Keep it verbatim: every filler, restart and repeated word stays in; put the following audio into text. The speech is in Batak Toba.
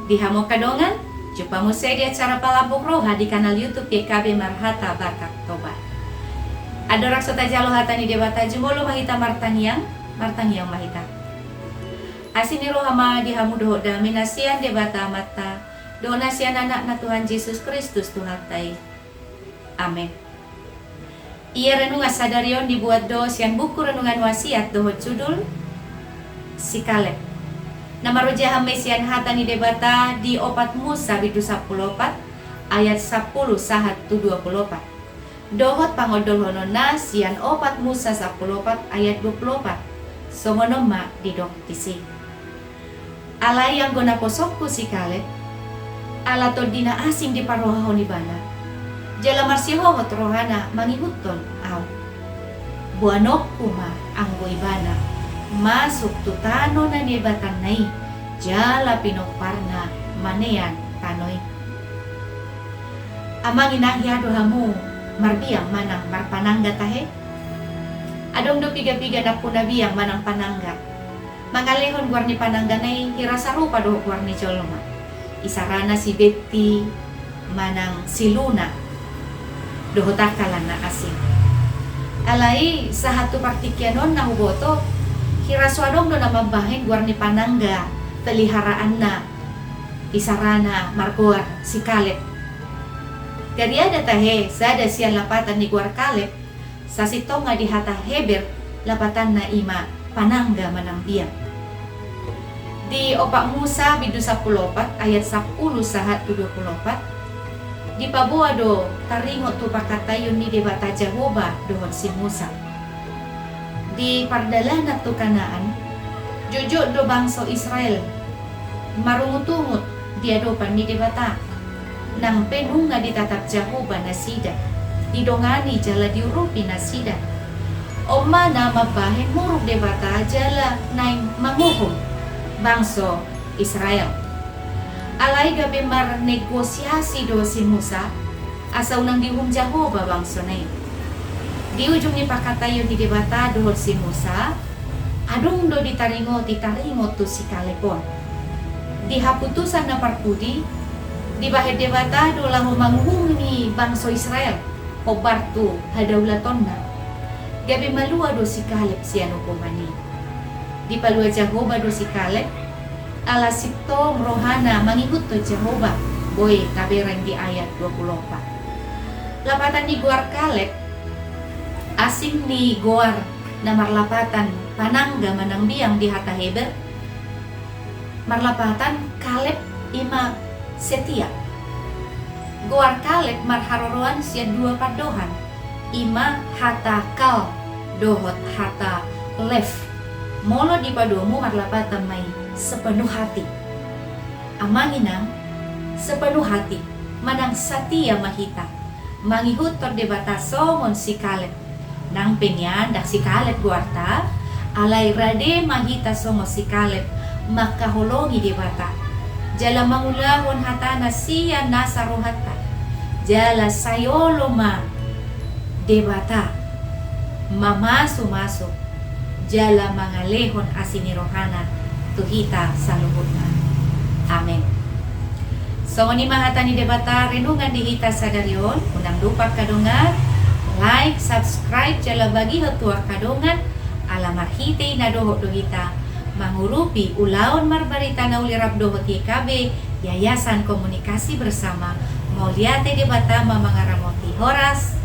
Di hamu angka dongan, jumpa muse di acara Palambok Roha di kanal YouTube Y K B Marhata Batak Toba. Andorang so tajalo hata ni Debata, jumolo ma hita martangiang, martangiang ma hita. Asi ni roha ma di hamu dohot dame na sian Debata Amanta, dohot na sian Anakna Tuhan Jesus Kristus Tuhanta i. Amen. Ia renungan sadari on dibuat do sian buku Renungan Wasiat dohot judul Si Kaleb. Na marojahan ma i sian hata ni Debata di opat Musa bindu sampulu opat ayat sampulu sahat tu dua pulu opat. Dohot pangondolhononna sian opat Musa sampulu opat ayat dua pulu opat. Songon on ma didok disi. Alai anggo naposongku si Kaleb, ala tondi na asing diparrohahon ibana, jala marsihohot rohana mangihuthon ahu. Boanonku ma anggo ibana masuk tu tano na niebatanna i, jala pinomparna manean tano i. Amang inang, hea do hamu marbiang manang marpanangga tahe? Adong do piga-piga nampuna biang manang panangga. Mangalehon goar ni pananggana i hira sarupa dohot goar ni jolma. Isarana si Betti manang si Luna dohot angka na asing. Alai sahat tu partingkian on na huboto, hira so adong do na mambahen goar ni panangga peliharaanna. Isarana margoar si Kaleb. Gariada tahe sada sian lapatan ni goar Kaleb, sasintongna di hata Heber, lapatanna i ma panangga manang biang. Di opat Musa bindu sampulu opat ayat sampulu sahat tu dua pulu opat, dipaboa do taringot tu pangkataion ni Debata Jahowa dohot si Musa. Di pardalanan tu Kanaan, jotjot do bangso Israel marungut-ungut di adopan ni Debata. Nang pe nunga ditatap Jahowa nasida, didongani jala diurupi nasida. On ma na mambahen muruk Debata jala naeng manguhum bangso Israel. Alai gabe marnegosiasi do si Musa, asa unang diuhum Jahowa bangsona i. Di ujung ni pangkataion ni Debata dohot si Musa, adong do ditaringoti taringot tu si Kaleb on. Di haputusan na parpudi, dibahen Debata do laho manguhumi bangso Israel hombar tu hadaulatonna. Gabe malua do si Kaleb sian uhuman i. Dipalua Jahowa do si Kaleb, ala sintong rohana mangihuthon Jahowa, boi tabereng di ayat dua pulu opat. Lapatan ni goar Kaleb, asing ni goar na marlapatan panangga manang biang di hata Heber, marlapatan Kaleb i ma setia. Goar Kaleb marharoroan sian dua pandohan, i ma hata kal dohot hata lev. Molo dipadomu marlapatan ma i sepenuh hati. Amang inang, sepenuh hati manang satia ma hita mangihuthon Debata songon si Kaleb. Nang pe nian ndang si Kaleb goarta, alai rade ma hita songon si Kaleb mangkaholongi Debata, jala mangulahon hatana sian nasa rohanta, jala sai olo ma Debata mamasu-masu jala mangalehon asi ni rohana tu hita saluhutna. Amen. Songon i ma hata ni Debata renungan di hita sadari on. Unang lupa angka dongan, like, subscribe jala bagihon tu angka dongan, ala marhite i na dohot do hita mangurupi ulaon marbarita na uli rap dohot Y K B, Yayasan Komunikasi Bersama. Mauliate, Debata ma mangaramoti. Horas.